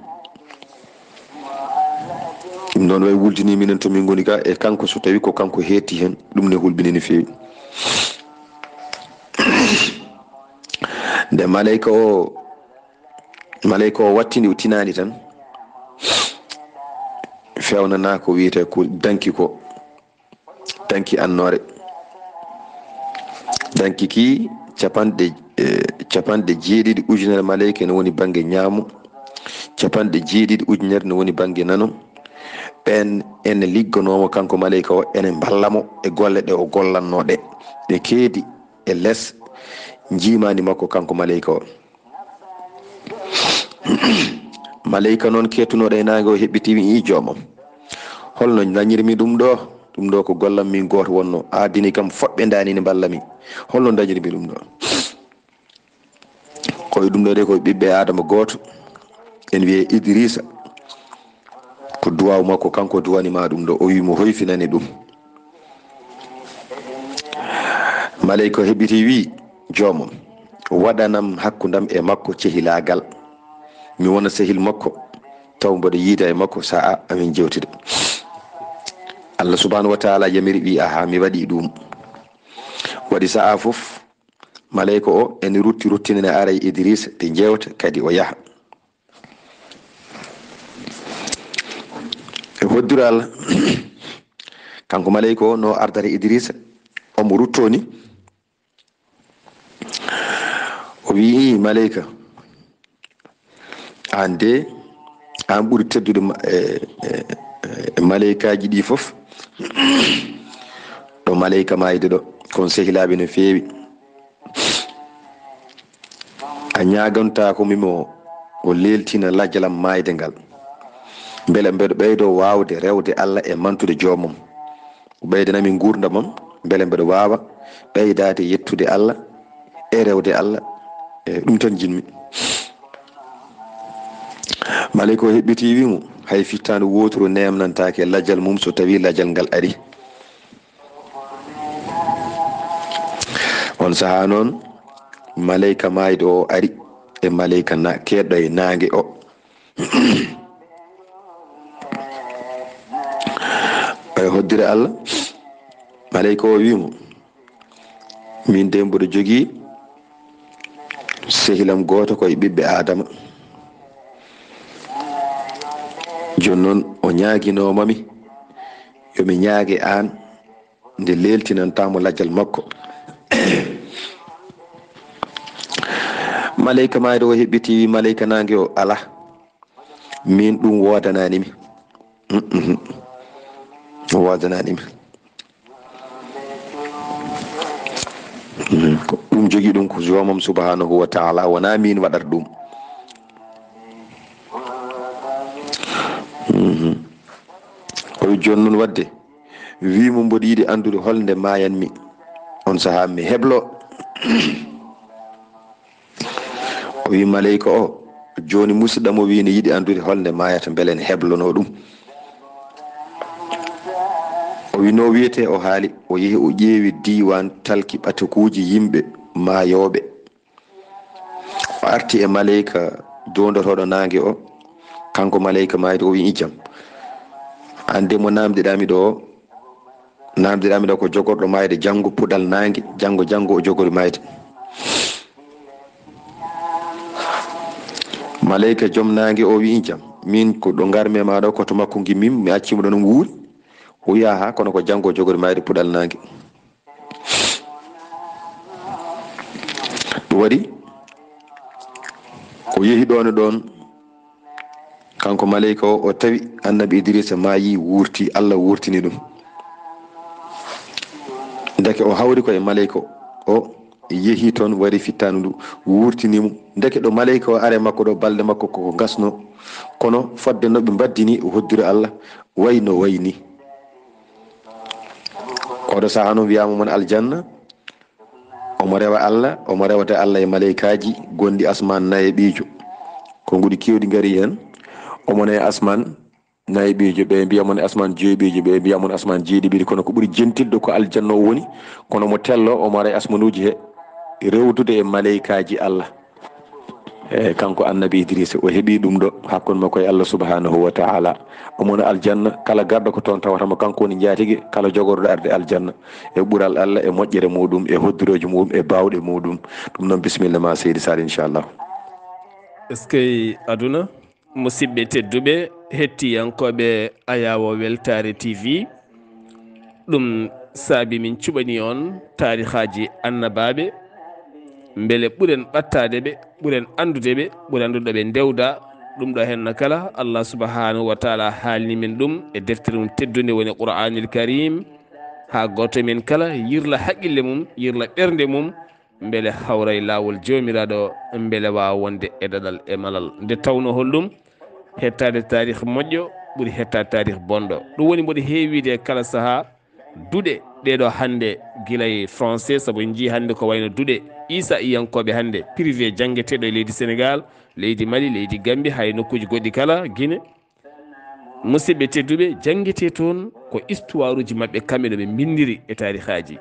Ɗum noon way wultinii minen to min ngoni ka, e kanko, so tawii ko kanko heetti heen, ɗum ne hulɓinii no feewi. Nde maleyka o, maleyka o wattini, o tinaani tan, feewnanaa ko wiyetee ko danki ko. Danki annoore. Danki ki capanɗe, eh, capanɗe jeeɗiɗi ujunere maleyka ene woni bannge ñaamo, capanɗe jeeɗiɗi ujunere ne woni bannge nano. Ɓeen ene ligganoo mo kanko maleyka o, ene mballa mo e golle ɗe o gollannoo ɗe. Ɓe keedi e les, njiimaandi makko kanko maleyka o. Maleyka noon keettunooɗo e naange o heɓɓiti, wi'i joomam, "Holno ndañirmi ɗum ɗo? Ɗum ɗo ko gollam min gooto wonno. Aadini kam foɓɓe ndaani ne mballa mi. Holno ndañirmi ɗum ɗo?" Ko e ɗum ɗo de ko ɓiɓɓe Aadama gooto. En wiye Idrisa. Ko duwaaw makko kanko duwani ma ɗum ɗo. O wi mo hoyfinani ɗum. Maleyka heɓɓiti wi, "Joomam, waɗanam hakkundam e makko cehilaagal. Mi wona sehil makko, taw mboɗo yiida e makko sa'a amin jewtida." Allah subhanahu wa taala yamiri wi, "Aha, mi waɗi ɗum." Waɗi sa'a fof, maleyka o ene rutti, ruttinane ara e Idrisa, ɓe jewta kadi o yaha. E hoddiro Allah, kanko maleyka o no ardata Idrisa, omo rutto ni. O wi'i, "Maleyka, aan de, aan ɓuri teddude ma-, e, e, e, e maleykaaji ɗi fof. Ɗo maleyka maayde ɗo, kon sehilaaɓe no feewi. A ñaagantaako mi mo o leeltina lajal am maayde ngal. Mbele mbeɗo ɓeydo waawde rewde Allah e mantude joomam. Ɓeydanami nguurndam am, mbele mbeɗo waawa ɓeydaade yettude Allah e rewde Allah. E ɗum tan njiɗmi." Maleyka o heɓɓiti wi mo, "Hay fittaandu wooturu neemnantaake lajal mum so tawii lajal ngal ari." On sahaa noon, maleyka maayɗo o ari e maleyka na-, keedɗo e naange o. E hoddire Allah, maleyka o wi mo, "Min de mboɗo jogii sehilam gooto ko e ɓiɓɓe Aadama. Jooni noon o ñaaginooma mi yo mi ñaage aan nde leeltinantaa mo lajal makko." Maleyka maayɗo o heɓɓiti wi maleyka naange o, "Alaa, min ɗum woodanaani mi. Mm, mm, mm. Woodanaani mi. Mm, ko ɗum jogii ɗum ko joomam subhanahu wa taala, wonaa min waɗata ɗum." Mhm. O wi, "Jooni noon waɗde, wi mo mboɗo yiɗi anndude holnde maayanmi. On sahaa mi heblo." O wi maleyka o, "Jooni musidɗo mo wi ne yiɗi anndude holnde maayata, mbele ne heblono ɗum." O wi, "No wiyetee?" O haali, o yehi o ƴeewi diiwaan talki ɓatakuuji yimɓe maayooɓe. O arti e maleyka doondotooɗo naange o, kanko maleyka maayde o, wi, "Ijam, aan de mo naamndiɗaa mi ɗo, naamndiɗaa mi ɗo ko jogorɗo maayde janngo puɗal naange, janngo, janngo o jogori maayde." Maleyka joom naange o wi, "Ijam, min ko ɗo ngarmi e maa ɗo, ko to makko ngimmi mi, mi acci mo ɗo no wuuri." O wi, "Aha, kono ko janngo o jogori maayde puɗal naange." Ɗum waɗi o yehi ɗoon e ɗoon, kanko maleyka o, o tawi annabi Idrisa maayi, wuurti, Allah wuurtini ɗum. Ndeke o hawri ko e maleyka o, yehi toon, wari fittaandu ndu, wuurtini mo. Ndeke ɗo maleyka o are makko ɗo, balɗe makko koko ngasno, kono fodde no ɓe mbaddini, o hoddiri Allah, way no wayni. Oɗo sahaa noon wiyaama mon aljanna, omo rewa Allah, omo rewata Allah e maleykaaji gonɗi asmaan nayeɓiijo. Ko nguɗi keewɗi ngari heen. Omo nayi asmaan nayeɓiijo, ɓe mbiya mon asmaan joyɓiijo, ɓe mbiya mon asmaan jeeɗiɓiijo. Kono ko ɓuri jentilɗo ko aljanna o woni, kono mo tello, omo ara e asmanuuji he, rewdude e maleykaaji Allah. E kanko annabi Idrisa, o heɓi ɗum ɗo hakkunde makko e Allah subhanahu wa ta'ala. Omo no aljanna, kala garɗo ko toon tawata mo, kanko woni njaatige kala jogorɗo arde aljanna, e ɓural Allah, e moƴƴere muɗum, e hoddirooji muɗum, e baawɗe muɗum. Ɗum noon, bisimilla ma, Seydi Sall, inchallah. Eskey aduna, musidɓe tedduɓe, hettiyankooɓe Ayaawo Weltaare T V, ɗum saabi min cuɓani on taarihaaji annabaaɓe, mbele ɓuren ɓattaade ɓe, ɓuren anndude ɓe, ɓuren anndude ɓe ndewda. Ɗum ɗo henna kala, Allah subhanahu wa ta'ala haalni min ɗum e deftere mum teddunde, woni Qur'anil Karim. Haa gooto men kala yirla haqqille mum, yirla ɓernde mum, mbele hawra e laawol Joomiraaɗo, mbele waawa wonde e daɗal e malal. Nde tawnoo holɗum? Hettaade taarih moƴƴo ɓuri hettaade taarih bonɗo. Ɗum woni mboɗo heewiide e kala sahaa duɗe ɗee ɗoo hannde, gila e français, sabu en njiyii hannde ko wayno duɗe Iisa iyankooɓe hannde, privé janngeteeɗo e leydi Senegaal, leydi Mali, leydi Gambi, haa e nokkuuji goɗɗi kala, Gine. Musidɓe tedduɓe, janngete toon ko istuwaaruuji maɓɓe, kamɓe no ɓe mbinndiri e taarihaaji.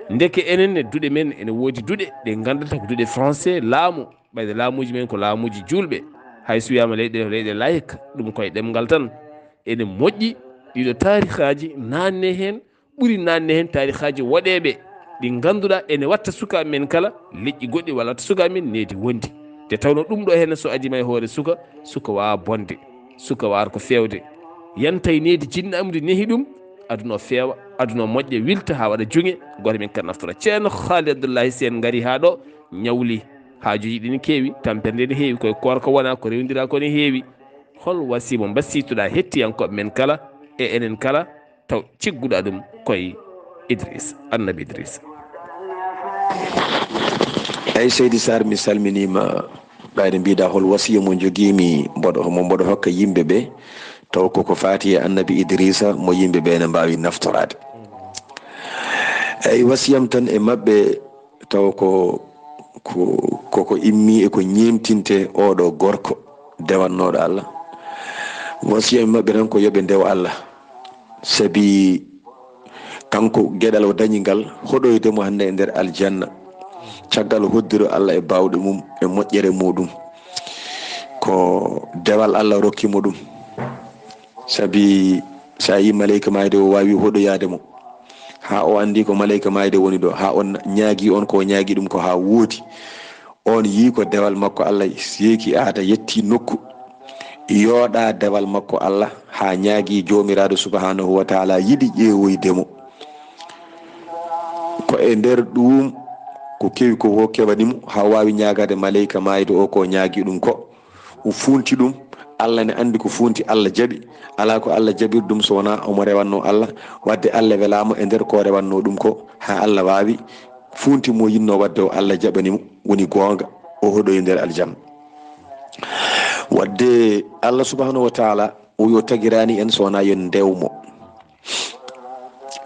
Ndeke enen ne, duɗe men ene woodi duɗe ɗe nganndata ko duɗe français laamu, ɓayde laamuuji men ko laamuuji juulɓe. Hay so wiyaama leyɗe, leyɗe laïque, ɗum koye ɗemngal tan. Ene moƴƴi ɗiɗo taarihaaji naanne heen, ɓuri naanne heen taarihaaji woɗeeɓe ɗi ngannduɗaa ene watta sukaaɓe men kala leƴƴi goɗɗi, walla watta sukaaɓe men needi wondi. Nde tawnoo ɗum ɗoo heen, so adiima e hoore suka, suka waawa bonde, suka waawa ko feewde. Yanta e needi jinnaamundi nehi ɗum, aduna o feewa, aduna o moƴƴa, wilta haa waɗa juŋe, gooto men kan naftora. Ceerno Haali Abdullahi Si en ngari haa ɗo, ñawli haajuuji ɗi ne keewi, tampere nde ne heewi, koye koorka wona, ko rewndiraa ko ne heewi. Hol wasiya mo mbasiytoɗaa hettiyankooɓe men kala e enen kala? Taw cigguɗaa ɗum koye Idris, Annabi Idris. Eyi, Seydi Sarr, mi salminiima. Ɓayde mbiɗa hol wasiya mo njogiimi mboɗo, mo mboɗo hokka yimɓe ɓe, taw koko faati e Annabi Idrisa mo yimɓe ɓe ne mbaawi naftoraade. Eyi, wasiyam tan e maɓɓe, taw ko, ko, koko immi e ko ñeemtinte oɗo gorko dewannooɗo Allah. Wasiyam e maɓɓe tan ko yo ɓe ndew Allah. Sabi kanko geɗal o dañi ngal, hoɗoyde mo hannde e nder aljanna, caggal hoddiro Allah e baawɗe mum e moƴƴere muɗum, ko dewal Allah rokki mo ɗum. Sabi so a yii maleyka maayde o waawi hoɗoyaade mo, haa o anndi ko maleyka maayde woni ɗo, haa on ñaagi on ko o ñaagi ɗum ko haa woodi. On yii ko dewal makko Allah seeki aada yetti nokku, yooɗa dewal makko Allah haa ñaagi Joomiraaɗo subhanahu wa taala, yiɗi ƴeewoyde mo. Ko e nder ɗum ko kewi ko wo keɓani mo haa waawi ñaagaade maleyka maayde o ko ñaagi ɗum ko. O funti ɗum, Allah ne anndi ko funti, Allah jaɓi. Alaa ko Allah jaɓiri ɗum so wonaa omo rewanno Allah, wadde Allah welaama e nder ko rewanno ɗum ko, haa Allah waawi funti mo yinno wadde o, Allah jaɓani mo, woni goonga, o hoɗoyi nder aljanna. Wadde Allah subhanahu wa taala o yo tagirani en so wonaa yo ndew mo.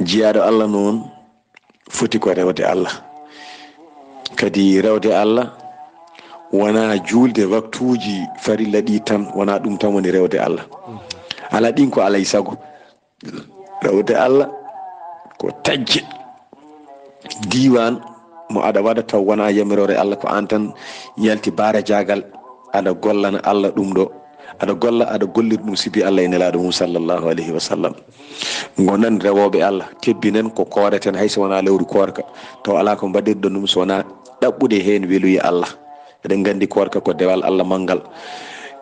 Jiyaaɗo Allah noon foti ko rewde Allah. Kadi rewde Allah wonaa juulde waktuuji farilla ɗi tan, wonaa ɗum tan woni rewde Allah. Alaa ɗin ko alay sago. Rewde Allah ko tajje diiwaan mo aɗa waɗa taw wonaa yamiroore Allah, ko aan tan yalti baara jaagal, aɗa gollana Allah ɗum ɗo, aɗa golla, aɗa gollira ɗum sibi Allah e Nelaaɗo mum sallallahu alayhi wa sallam. Ngonen rewooɓe Allah, tebbinen ko kooreten hay so wonaa lewru koorka, taw alaa ko mbaɗirɗon ɗum so wonaa ɗaɓɓude heen weluye Allah. Eɗen nganndi koorka ko dewal Allah manngal.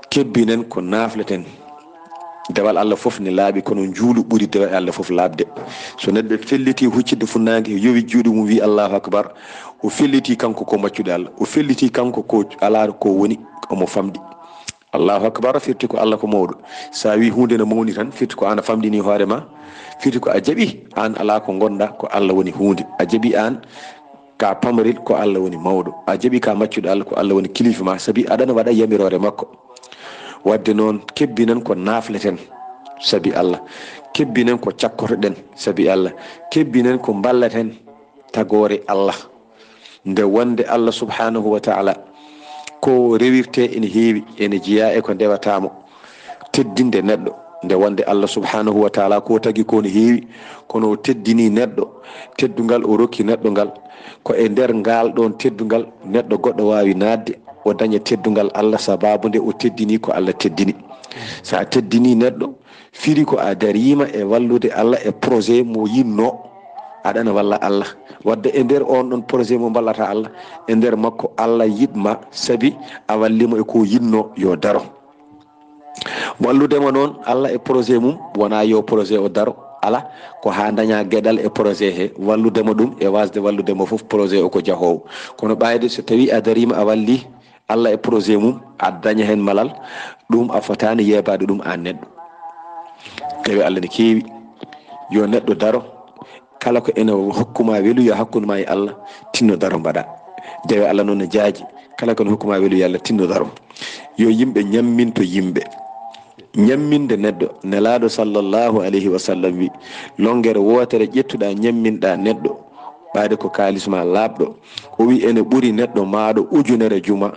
Kebbinen ko nafleten. Dewal Allah fof ne laaɓi, kono njuulu ɓuri dewal Allah fof laaɓde. So neɗɗo felliti huccitde funnaange, yowi juuɗe mum, wi Allahu akbar, o felliti kanko ko maccuɗo Allah, o felliti kanko ko alaa ko woni, omo famɗi. Allahu akbar firti ko Allah ko mawɗo. So a wi huunde no mawni tan, firti ko aan a famɗini hoore ma, firti ko a jaɓi aan alaa ko ngonɗa, ko Allah woni huunde. A jaɓi aan ka pamarel ko Allah woni mawɗo. A jaɓi ka maccuɗo Allah ko Allah woni kilifa ma, sabi aɗana waɗa yamiroore makko. Wadde noon, kebbinen ko nafleten sabi Allah. Kebbinen ko cakkotoɗen sabi Allah. Kebbinen ko mballaten tagoore Allah. Nde wonde Allah subhanahu wa taala ko rewirte ene heewi, ene jeyaa e ko ndewata mo. Teddinde neɗɗo, nde wonde Allah subhanahu wa taala ko tagi ko ne heewi, kono o teddini neɗɗo, teddungal o rokki neɗɗo ngal, ko e nder ngal ɗon teddungal neɗɗo goɗɗo waawi naatde, o daña teddungal Allah sababu nde o teddini ko Allah teddini. So a teddini neɗɗo, firi ko a dariima e wallude Allah e projet mo yinno, aɗana walla Allah. Wadde e nder on ɗon projet mo mballata Allah, e nder makko Allah yiɗma, sabi a wallimo e ko yinno yo daro. Wallude mo noon Allah e projet mum, wona yo projet o daro, ala, ko haa daña geɗal e projet he, wallude mo ɗum, e wasde wallude mo fof projet o ko jahoowo. Kono ɓayde so tawi a dariima a walli Allah e projet mum, a daña heen malal, ɗum a fotaani yeebaade ɗum aan neɗɗo. Tawi Allah ne keewi, yo neɗɗo daro, kala ko ene hokkuma weluya hakkunde ma e Allah, tinno daro mbaɗa. Dewe Allah noon ne jaaji. Kala ko no hukuma welu yo Allah tinno daro. Yo yimɓe ñamminto yimɓe. Ñamminde neɗɗo, Nelaaɗo sallallahu alayhi wa sallam wi, longere wootere ƴettuɗaa ñamminɗaa neɗɗo, ɓaade ko kaalis ma laaɓɗo. O wi ene ɓuri neɗɗo maaɗo ujunere juma,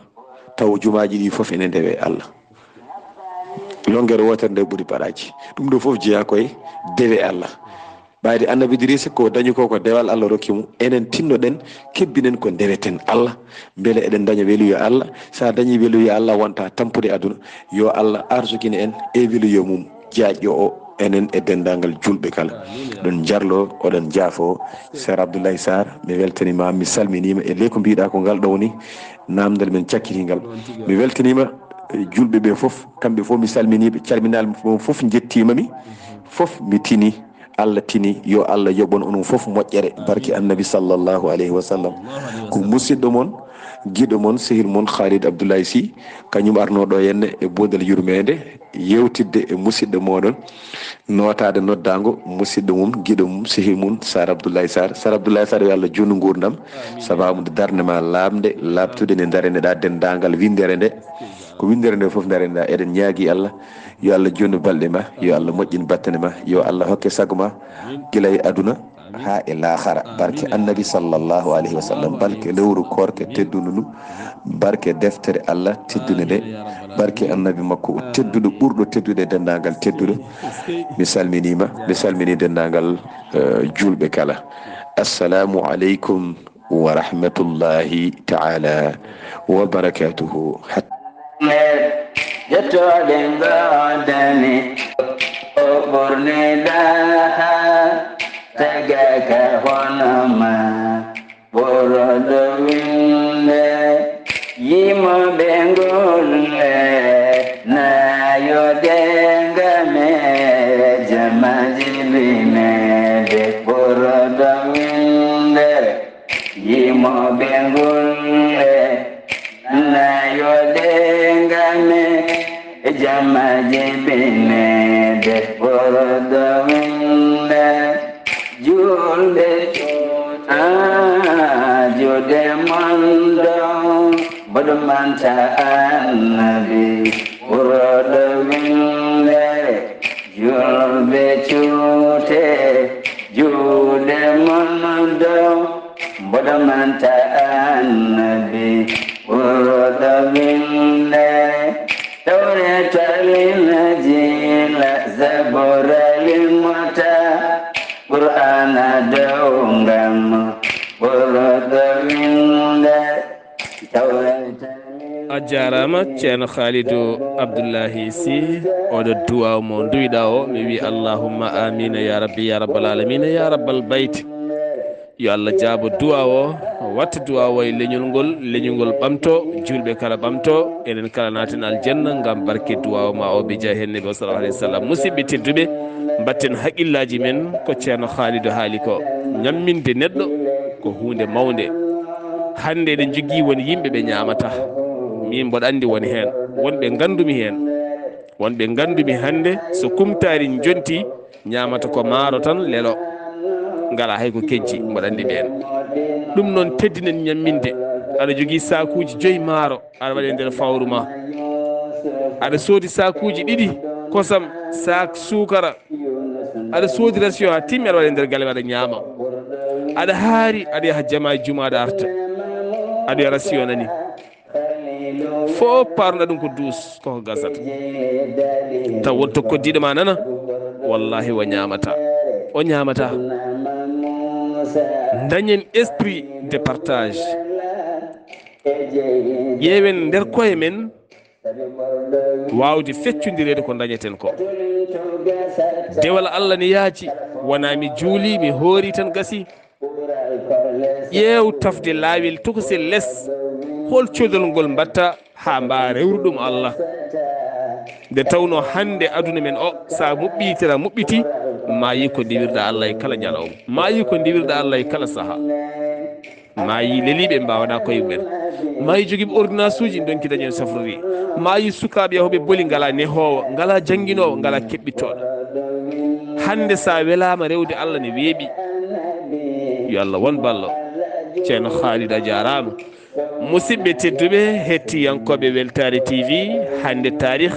taw jumaaji ɗi fof ene ndewe Allah. Longere wootere nde ɓuri paraji. Ɗum ɗo fof jeyaa koye dewe Allah. Ɓayde Annabi Idrisa ko dañi ko, ko dewal Allah rokki mo. Enen tinnoɗen, kebbinen ko ndeweten Allah. Mbele eɗen daña weluyo Allah. Sa dañi weluyo Allah, wonta tampude aduna. Yo Allah arsukine en e weluyo mum. Jaaƴƴo o, enen e denndaangal julɓe kala. Ɗon jarlo, oɗon jaafo. Sar Abdoulaye Sarr, mi weltanima, mi salminima e ley ko mbiɗa ko ngal ɗo woni namdal men cakkiti ngal. Mi weltanima, eh, julɓe ɓe fof, kamɓe fof mi salminiɓe, calminal fof jettimami. Fof mi tini, Allah tini, yo Allah yoɓon onon fof moƴƴere, barke Annabi sallallahu alayhi wa sallam. Ko musidɗo mon, giɗo mon, sehil mon Khalid Abdoulaye Sy, kañum arno ɗo henne e boodal yurmeende, yewtidde e musidɗo moɗon, nootaade noddaango musidɗo mum, giɗo mum, sehil mum, Sar Abdoulaye Sarr. Sar Abdoulaye Sarr, yo Allah juutnu nguurndam, sababu nde darnde ma laaɓnde, laaɓtude nde ndareneɗa denndaangal winndere nde. Ko winndere nde fof ndareneɗa, eɗen ñaagi Allah, yo Allah juutnu balɗe ma, yo Allah moƴƴin battane ma, yo Allah hokke sago ma, gila e aduna haa e laakhara, barke Annabi sallallahu alayhi wa sallam, barke lewru koorka teddundu ndu, barke deftere Allah teddunde nde, barke Annabi makko o tedduɗo, ɓurɗo teddude e denndaangal tedduɗo. Mi salminiima, mi salmini denndaangal, eh, juulɓe kala. Assalamu aleykum wa rahmatullahi ta'ala wa barakatuhu. Jettoɗe ngoodani o ɓurniɗaa, tagaaka hono ma ɓurɗo winnde. Yimoɓe ngulle, naayode ngame, jamaji binede ɓurɗo winnde. Yimoɓe ngulle, naayode ngame, jamaji binede ɓurɗo winnde. Julɓe, ah, juuɗe mon ɗo, mboɗo manta Annabi ɓurɗo winnde. Julɓe cuute, juuɗe mon ɗo, mboɗo manta Annabi ɓurɗo winnde. Tawreeta, Linjiila, Zabuura, Limota, Qur'aana dow ngam ɓurɗo winnde. Tawreeta. A jaaraama, Ceerno Khalidou Abdoulaye Sy. Oɗo duwaaw mo nduwiɗaa o, mi wi allahumma amiina ya rabbi ya rabbal aalamiina ya rabbal bayti. Yo Allah jaabo duwaaw o, watta duwaaw o e leñol ngol, leñol ngol ɓamto, juulɓe kala ɓamto, enen kala naaten aljanna ngam barke duwaaw ma o, bi jaahi Annabi sallallahu alayhi wa sallam. Musidɓe tedduɓe, mbatten haqqillaaji men ko Ceerno Khalidou haali ko. Ñamminde neɗɗo ko huunde mawnde. Hannde eɗen njogii won yimɓe ɓe ñaamata. Min mboɗo anndi won heen, won ɓe nganndumi heen. Won ɓe nganndumi hannde so kumtaari njonti, ñaamata ko maaro tan lelo. Ngalaa hay ko kecci, mboɗo anndi ɓeen. Ɗum noon teddinen ñamminde. Aɗa jogii saakuuji joyi maaro, aɗa waɗa e nder fawru ma. Aɗa soodi saakuuji ɗiɗi kosam, saak suukara. Aɗa soodi ration haa timmi, aɗa waɗa e nder galle ma, aɗa ñaama. Aɗa haari, aɗa yaha jamaa e jumaa, aɗa arta. Aɗa wiya ration nani. Fof parnoɗa ɗum ko duus, koko gasata. Taw wonto koddiɗo ma nana, wallahi o ñaamata. O ñaamata. Dañen esprit de partage. Ƴeewen nder koye men waawde feccondireede ko dañeten ko. Dewal Allah ne yaaji, wonaa mi juuli, mi hoori tan gasi. Ƴeew tafde laawel tokosel les, hol codol ngol mbatta haa mbaa rewru ɗum Allah? Nde tawnoo hannde aduna men o, so a muɓɓiitira muɓɓiti, maayi ko ndiwirɗa Allah e kala ñalawma, maayi ko ndiwirɗa Allah e kala sahaa. Maayi leliiɓe mbaawanaa koye mumen. Maayi jogiiɓe ordonnance uji ndonki dañen safrori. Maayi sukaaɓe yahooɓe boli ngalaa nehoowo, ngalaa jannginoowo, ngalaa keɓɓittooɗo. Hannde so a welaama rewde Allah ne weeɓi. Yo Allah won ballo. Ceerno Khalid a jaaraama. Musidɓe tedduɓe, hettiyankooɓe Weltaare T V, hannde taarih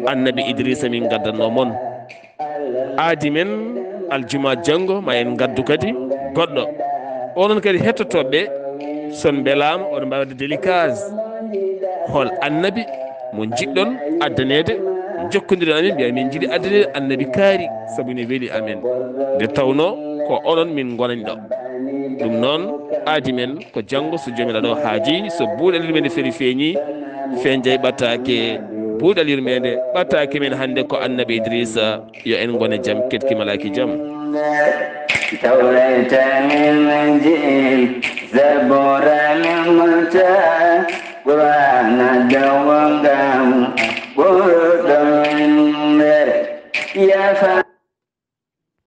Annabi Idrisa min ngaddanno mon. Aadi men aljuma janngo ma en ngaddu kadi goɗɗo. Onon kadi hettotooɓe, son mbelaama oɗon mbaawi waɗde délicage. Hol annabi mo njiɗɗon addaneede? Njokkondiron amin, mbiya min njiɗi addaneede annabi kaari, sabu ne weli amen. Nde tawnoo ko onon min ngonani ɗo. Ɗum noon, aadi men ko janngo, so Joomiraaɗo haaji, so buuɗal yurmeende feri feeñi, fenjay ɓataake, buuɗal yurmeende ɓataake men hannde ko Annabi Idrisa. Yo en ngone jam, ketki malaaki jam. Tawreeta min njiɗi, Zabuura min mata, Qur'aana dawangam, ɓurɗo min nder. Yafa